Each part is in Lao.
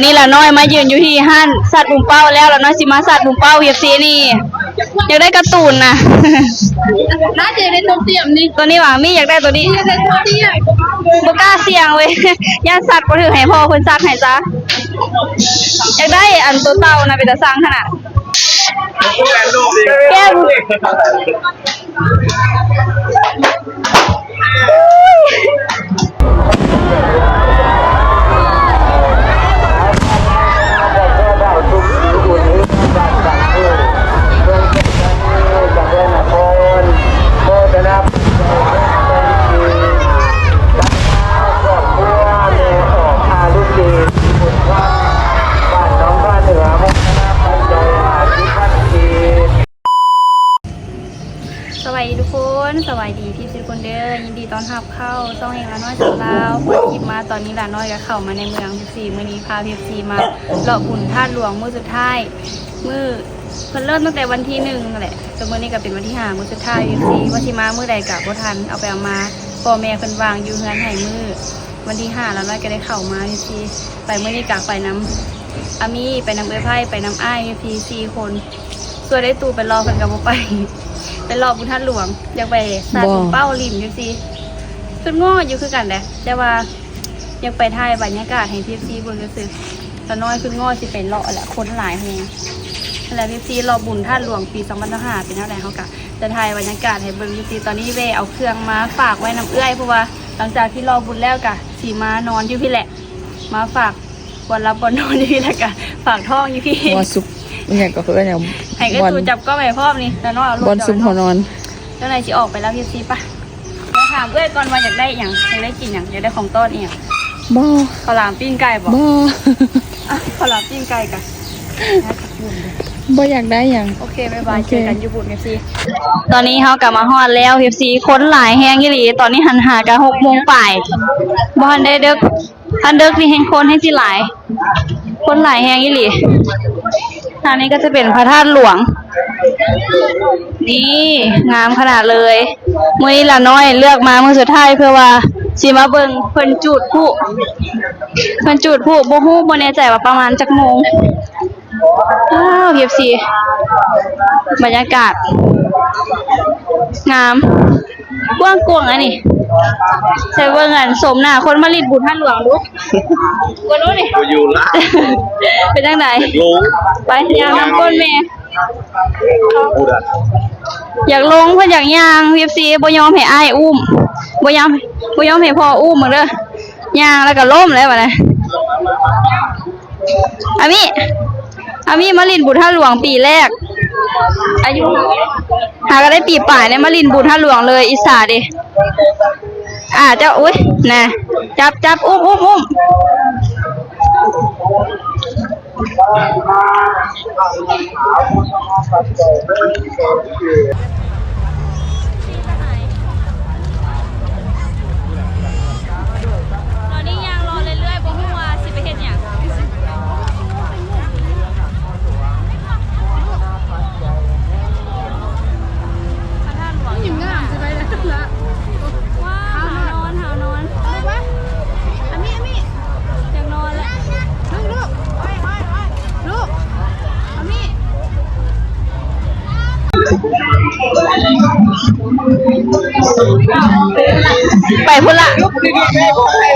ນີ້ຫຼານ້ອຍມາຢືນຢູ່ທີ່ຮ້ານສັດບຸມເປົ້າແລ້ວ, ຫຼານ້ອຍຊິມາສັດບຸມເປົ້າ ເອັຟຊີ ນີ້ ຢາກໄດ້ກາຕູນນະ. ໜ້າຈະໄດ້ຕົວຕຽມນີ້ ຕົວນີ້ຫວາ? ມີ ຢາກໄດ້ຕົວນີ້ ຢາກໄດ້ຕົວຕຽມ ບໍ່ກ້າສ່ຽງເວີຍ ຢ້ານສັດບໍ່ຖືກໃຫ້ພໍ່ເພິ່ນສັດໃຫ້ຊະ. ຢາກໄດ້ອັນຕົວເຕົ່ານະ ເປັນຕາຊ່າງຂະໜາດ. ແກ້ວ ສະບາຍດີທຸກຄົນ, ສະບາຍດີເອັຟຊີທຸກຄົນເດີ. ຍິນດີຕ້ອນຮັບເຂົ້າຊ່ອງເອງລານ້ອຍສາວລາວ. ເປີດຄລິບມາຕອນນີ້ຫຼານ້ອຍກໍເຂົ້າມາໃນເມືອງເອັຟຊີ. ມື້ນີ້ພາເອັຟຊີມາເລາະບຸນທາດຫຼວງມື້ສຸດທ້າຍ, ມື້ ເພິ່ນເລີ່ມຕັ້ງແຕ່ວັນທີໜຶ່ງຫັ້ນແຫຼະ ຈົນມື້ນີ້ກໍເປັນວັນທີຫ້າ ມື້ສຸດທ້າຍ ເອັຟຊີ ວ່າຊິມາມື້ໃດກໍບໍ່ທັນ, ເອົາໄປເອົາມາ ພໍ່ແມ່ເພິ່ນວ່າງຢູ່ເຮືອນໃຫ້ມື້ວັນທີຫ້າ ລາວນ້ອຍກໍໄດ້ເຂົ້າມາ ເອັຟຊີ. ໄປມື້ນີ້ກໍໄປນຳອາມີ, ໄປນຳເອື້ອຍໄພ, ໄປນຳອ້າຍ ເອັຟຊີ ສີ່ຄົນ. ສ່ວນໄອ້ຕູ້ໄປເລາະ ເພິ່ນກໍບໍ່ໄປ, ໄປເລາະບຸນທາດຫຼວງ, ຢາກໄປສາດ ບໍ່ ບຸນເປົ້າຫຼິ້ນ ເອັຟຊີ. ຄິດງໍ້ຢູ່ຄືກັນແຫຼະ ແຕ່ວ່າ ຢາກໄປຖ່າຍບັນຍາກາດໃຫ້ເອັຟຊີເບິ່ງຊື່ໆ. ຕານ້ອຍຄືງໍ້ຊິໄປເລາະແຫຼະ ຄົນຫຼາຍແຮງ. ຫັ້ນແຫຼະ ເອັຟຊີ ເລາະບຸນທາດຫຼວງປີສອງພັນຊາວຫ້າເປັນແນວໃດ ເຮົາກະຈະຖ່າຍບັນຍາກາດໃຫ້ເບິ່ງ. ເອັຟຊີ ຕອນນີ້ແວ່ເອົາເຄື່ອງມາຝາກໄວ້ນຳເອື້ອຍ ເພາະວ່າຫຼັງຈາກທີ່ເລາະບຸນແລ້ວກະຊິມານອນຢູ່ພີ້ແຫຼະ, ມາຝາກບ່ອນຫຼັບບ່ອນນອນຢູ່ພີ້ ແລ້ວກະຝາກທ້ອງຢູ່ພີ້. ບໍ່ສຸບ ອີຫຍັງກໍເອີ້ນຫຍັງ ໃຫ້ເອື້ອຍຕູຈັບກ້ອງໃຫ້ພ້ອມນີ້ ຕານ້ອຍເອົາລົດ ບ່ອນຊຸມຫົວນອນ. ຈັ່ງໃດຊິອອກໄປແລ້ວ ເອັຟຊີ ປະ. ມາຖາມເອື້ອຍກ່ອນວ່າຢາກໄດ້ຫຍັງ ຢາກໄດ້ກິນຫຍັງ ຢາກໄດ້ຂອງຕ້ອນອີ່ຫຍັງ? ບໍ່ ເຂົ້າຫຼາມ ປີ້ງໄກ່ບໍ? ບໍ່ ອ້າວ ເຂົ້າຫຼາມ ປີ້ງໄກ່ກະ ບໍ່ຢາກໄດ້ຫຍັງ. ໂອເຄ ບາຍບາຍ ໂອເຄ ເຈີກັນຢູ່ບຸນ ເອັຟຊີ. ຕອນນີ້ເຮົາກະມາຮອດແລ້ວ ເອັຟຊີ ຄົນຫຼາຍແຮງອີ່ຫຼີ. ຕອນນີ້ຫັ້ນຫາກະຫົກໂມງປາຍ ບໍ່ທັນໄດ້ເດິກ. ຄັນເດິກນີ້ແຮ່ງຄົນແຮ່ງຊິຫຼາຍ, ຄົນຫຼາຍແຮງອີ່ຫຼີ. ທາງນີ້ກໍຈະເປັນພະທາດຫຼວງ ນີ້ງາມຂະໜາດເລີຍ. ມື້ນີ້ຫຼານ້ອຍເລືອກມາມື້ສຸດທ້າຍ ເພື່ອວ່າຊິມາເບິ່ງເພິ່ນຈູດພລຸ, ເພິ່ນຈູດພລຸ ບໍ່ຮູ້ ບໍ່ແນ່ໃຈວ່າປະມານຈັກໂມງ. ວ້າວ ເອັຟຊີ ບັນຍາກາດງາມ ກວ້າງຂວາງອັນນີ້. ໃສ່ເບິ່ງອັນ ໂສມໜ້າຄົນມາຫຼິ້ນບຸນທາດຫຼວງດູ ບໍ່ຮູ້ນີ້ ບໍ່ຢູ່ລະ ເປັນຈັ່ງໃດ? ຢາກລົງ ໄປ ຍ່າງນຳກົ້ນແມ່ ບໍ່ໄດ້ ຢາກລົງ ເພິ່ນຢາກຍ່າງ ເອັຟຊີ ບໍ່ຍອມໃຫ້ອ້າຍອຸ້ມ ບໍ່ຍອມ ບໍ່ຍອມໃຫ້ພໍ່ອຸ້ມເບິ່ງເດີ. ຍ່າງແລ້ວກໍລົ້ມແລ້ວບັດນີ້. ອາມິ ອາມິມາຫຼິ້ນບຸນທາດຫຼວງປີແລກ ອາຍຸຫາກໍໄດ້ປີປາຍແລ້ວ ມາຫຼິ້ນບຸນທາດຫຼວງເລີຍ ອິດສາເດ. ອ່າ ເຈົ້າ ອຸ້ຍ ນະ ຈັບ ຈັບ ອຸ້ມ ອຸ້ມ ອຸ້ມ. ຕອນນີ້ຍ່າງເລາະເລື້ອຍໆ ບໍ່ຮູ້ວ່າຊິໄປເຮັດຫຍັງ. ພະທາດຫຼວງ ງາມ ງາມ ຊິໄປແລ້ວລະ. ວ້າວ ຫາວນອນ ຫາວນອນ. ອາມິ ອາມິ ຢາກນອນແລ້ວລູກ. ລູກ ອາມິ ໄປພຸ້ນລະ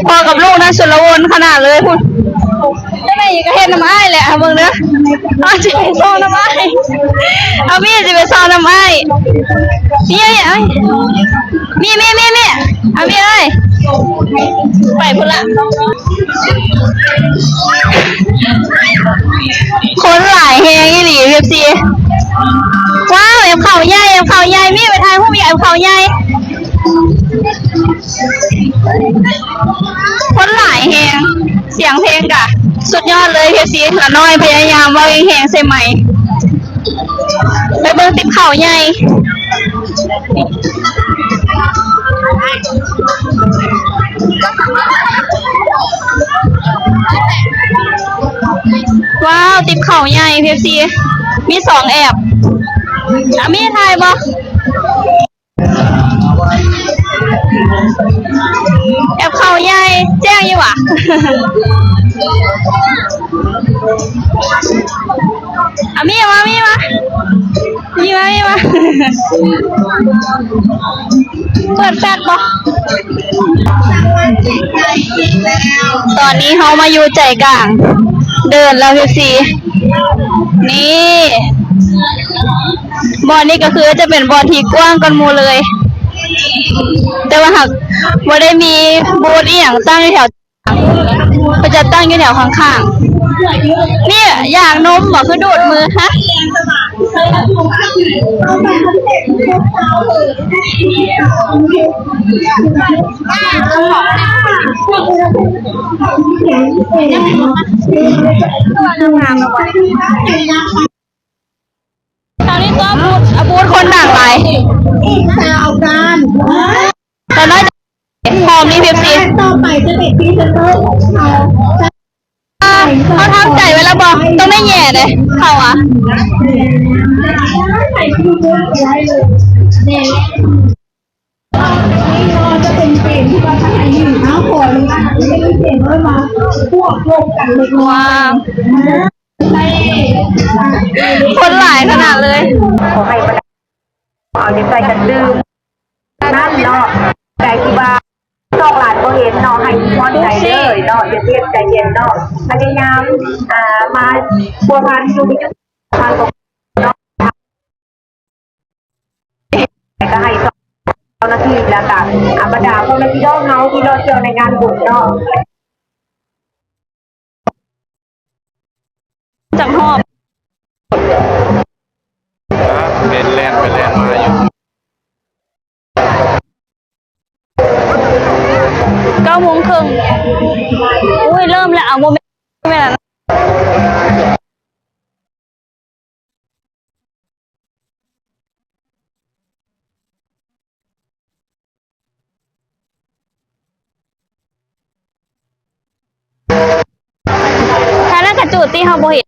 ພໍ່ກັບລູກນັ້ນຊຸນລະວົນຂະໜາດເລີຍພຸ້ນ. ຈັ່ງໃດກໍເຮັດນຳອ້າຍແຫຼະ ເບິ່ງເດີ. ເອົາ ຊິໄປເຊົານຳອ້າຍ ເອົາ ມີຊິໄປເຊົານຳອ້າຍ. ມີ ມີ ມີ ມີ ມີ ເອົາ ມີເອີຍ ໄປພຸ້ນລະ. ຄົນຫຼາຍແຮງອີ່ຫຼີ ເອັຟຊີ. ວ້າວ ແອບເຂົາໃຫຍ່ ແອບເຂົາໃຫຍ່ ມີໄປຖ່າຍຮູບຢູ່ແອບເຂົາໃຫຍ່. ຄົນຫຼາຍແຮງ ສຽງເພງກະສຸດຍອດເລີຍ ເອັຟຊີ. ຫຼານ້ອຍພະຍາຍາມເວົ້າແຮງໆໃສ່ໄມ. ໄປເບິ່ງຕິບເຂົາໃຫຍ່ ວ້າວ ຕິບເຂົາໃຫຍ່ ເອັຟຊີ ມີສອງແອບ. ອາມີຖ່າຍບໍ່? ແອບເຂົາໃຫຍ່ ແຈ້ງຢູ່ຫວາ? ມີມາ ມີມາ ມີມາ ມີມາ ເປີດແຟດບໍ່? ຕອນນີ້ເຮົາມາຢູ່ໃຈກາງເດີ່ນແລ້ວ ເອັຟຊີ ນີ້ ບ່ອນນີ້ກໍຄືຈະເປັນບ່ອນທີ່ກວ້າງກວ່າໝູ່ເລີຍ ແຕ່ວ່າຫາກບໍ່ໄດ້ມີບູດອີ່ຫຍັງຕັ້ງຢູ່ແຖວ ເພິ່ນຈະຕັ້ງຢູ່ແຖວຂ້າງໆ ນີ້ຢາກນົມບໍ່? ຄືດູດມື ຮະ? ຕອນນີ້ກໍບູດ ອາ ບູດຄົນດັງຫຼາຍ ອີກຊາວການ ຕອນນັ້ນຫອມນີ້ ເອັຟຊີ ຕໍ່ໄປຈະເປັນພຣີເຊັນເຕີຂອງເຮົາ ເຮົາທຳໃຈໄວ້ແລ້ວບໍ່? ຕ້ອງໄດ້ແຫຍ່ເດ້ ເຂົາອະ ຈະເປັນເກມທີ່ວ່າໃຫ້ຢູ່ນະ ຂໍອະນຸຍາດ ເປັນເກມເອີ້ນວ່າ ພວກລົບກັນເລັກນ້ອຍ ຄົນຫຼາຍຂະໜາດເລີຍ ຂໍໃຫ້ບັນດາ ເອົາໃຈໃສ່ກັນດື່ມນັ້ນເນາະ ໃຈທີ່ວ່າສອງລ້ານບໍ່ເຫັນເນາະ ໃຫ້ມ່ວນໃຈເລີຍເນາະ ຢ່າເຮັດໃຈເຢັນເນາະ ພະຍາຍາມ ອ່າ ມາພົວພັນຢູ່ ແລ້ວກໍໃຫ້ເຈົ້າໜ້າທີ່ ແລ້ວກໍ ອ່າ ບັນດາພໍ່ແມ່ພີ່ນ້ອງເຮົາທີ່ລໍຖ້ຽວໃນງານບຸນເນາະ ຈັກຮອບ ເປັນແລ່ນໄປແລ່ນມາຢູ່ ເກົ້າໂມງເຄິ່ງ ໂອ້ຍ ເລີ່ມແລ້ວ ເອົາ ບໍ່ແມ່ນ ແມ່ນລະ. ຖ້ານັ້ນກະຈູດຕິ ເຮົາບໍ່ເຫັນ.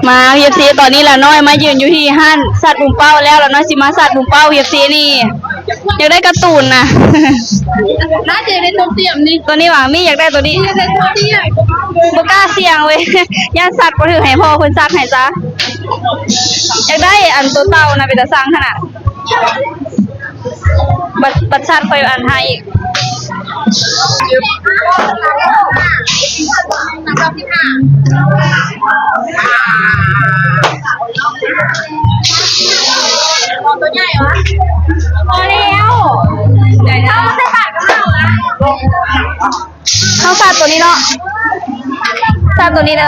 ມາ ເອັຟຊີ ຕອນນີ້ລານ້ອຍມາຢືນຢູ່ທີ່ຮ້ານສັດບຸມເປົ້າແລ້ວ ລານ້ອຍຊິມາສັດບຸມເປົ້າ ເອັຟຊີ ນີ້ ຢາກໄດ້ກາຕູນນະ ໜ້າຈະໄດ້ຕົວຕຽມນີ້ ຕົວນີ້ຫວາ ມີ ຢາກໄດ້ຕົວນີ້ ຢາກໄດ້ຕົວຕຽມ ບໍ່ກ້າສ່ຽງເວີຍ ຢ້ານສັດບໍ່ຖືກໃຫ້ພໍ່ເພິ່ນສັດໃຫ້ຊະ ຢາກໄດ້ອັນຕົວເຕົ່ານະ ເປັນຕາສ້າງຂະໜາດ. ບັດ ບັດຊາດຂ້ອຍອັນໃຫ້ອີກ ຕົວໃຫຍ່ຫວາ ພໍແລ້ວ ເອົາມາໃສ່ບາດກັບເຮົານະ. ເຮົາສາດຕົວນີ້ເນາະ ສາດຕົວນີ້ເດີ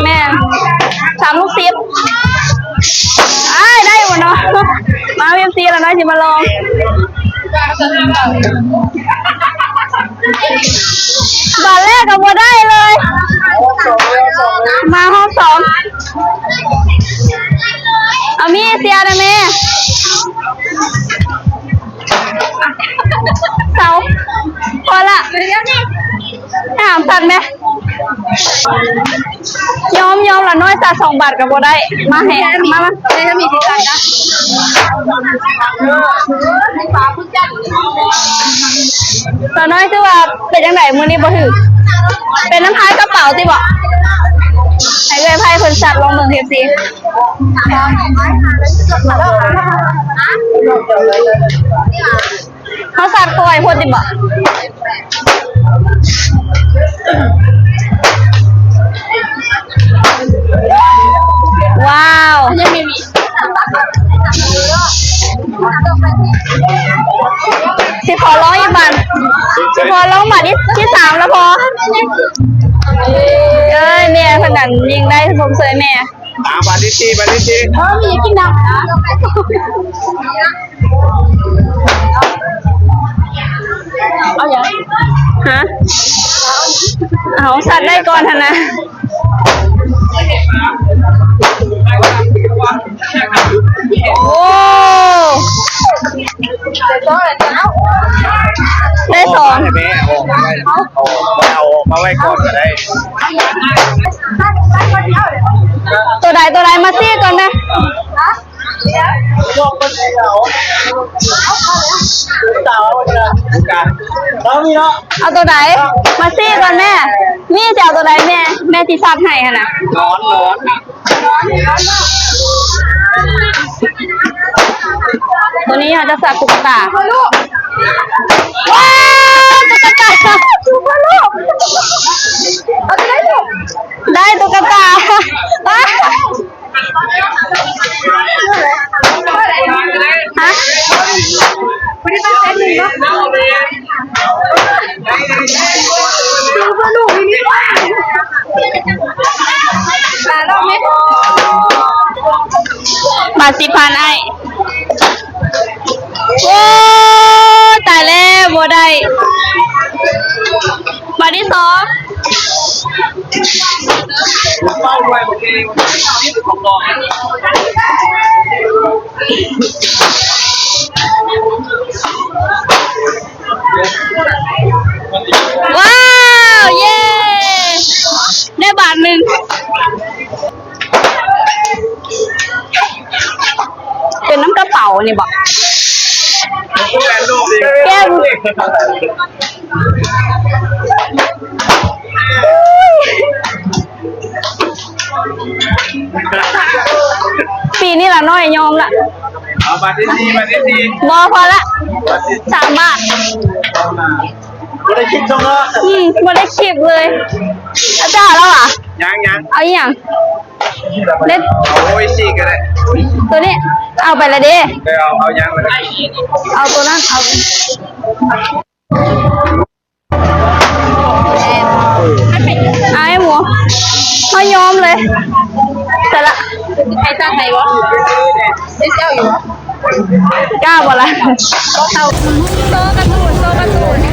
ແມ່ນ ສາມລູກສິບ ອ້າຍ ໄດ້ບໍ່ເນາະ? ມາ ເອັຟຊີ ລະນ້ອຍຊິມາລອງ ບາດແລກກໍບໍ່ໄດ້ເລີຍ ມາຮອບສອງ ເອົາມີເຊຍນະແມ່ ເຊົາ ພໍລະ ໃຫ້ຫາມສັດແມ່ ຍອມ ຍອມລະນ້ອຍ ສາດສອງບາດກໍບໍ່ໄດ້ ມາແຮງ ມາ ມາ ລະນ້ອຍ ຄືວ່າເປັນຈັ່ງໃດມື້ນີ້ບໍ່ຖືກ ເປັນນ້ຳພາຍກະເປົາຕິບໍ ໃຫ້ເອື້ອຍໄພເພິ່ນສັດລອງເບິ່ງ ເອັຟຊີ ເຮົາສາດຄ່ອຍໂພດຕິບໍ ວ້າວ ຊິຂໍລອງອີກບາດ ຊິຂໍລອງບາດທີ ທີສາມລະພໍ ເອີຍ ແມ່ເພິ່ນນັ້ນຍິງໄດ້ຊົມເຊີຍແມ່ ອ່າ ບາດທີສີ່ ບາດທີສີ່ ເອີ ມີກິນນ້ຳນະ ເອົາຫຍັງ ຮະ ເອົາ ສັດໄດ້ກ່ອນຫັ້ນນະ ໂອ້ ໄດ້ສອງ ໃຫ້ແມ່ເອົາອອກມາໄວ້ ເອົາອອກມາໄວ້ກ່ອນກໍໄດ້ ໂຕໃດ ໂຕໃດ ມາຊີ້ກ່ອນແມ່ ເອົາໂຕໃດ ມາຊີ້ກ່ອນແມ່ ມີຊິເອົາໂຕໃດແມ່ ແມ່ຊິສັດໃຫ້ຫັ້ນນະ ນອນ ນອນ ໂຕນີ້ເຮົາຈະສັດຕຸກກະຕາ ວ້າວ ຕຸກກະຕາ ໄດ້ຕຸກກະຕາ ຮະ ບາດສິບພັນອ້າຍ ໂອ້ ຕາຍແລ້ວ ບໍ່ໄດ້ ບາດທີສອງ ວ້າວ ເຢ້ ໄດ້ບາດໜຶ່ງ ເປັນນຳກະເປົານີ້ບໍ ແກ້ວ ປີນີ້ລະນ້ອຍຍອມລະ ເອົາບາດທີສີ່ ບາດທີສີ່ ບໍ່ ພໍລະ ສາມບາດ ບໍ່ໄດ້ຄິດຊະເນາະ ອືມ ບໍ່ໄດ້ຄິດເລີຍ ອາຈານລະຫວາ ຍັງ ຍັງ ເອົາອີ່ຫຍັງ ເດັດ ເອົາໂອອິຊິກໍໄດ້ ໂຕນີ້ ເອົາໄປລະເດ້ ເອົາ ເອົາຍັງ ເອົາໂຕນັ້ນ ເອົາ ອ້າຍໝູ ເຮົາຍອອມເລີຍ ສະລະ ໃຫ້ສັ່ງໃຫ້ບໍ່ ໄດ້ເຊວຢູ່ບໍ່ ກ້າບໍ່ລະ ໂຊກາຕູນ ໂຊກາຕູນ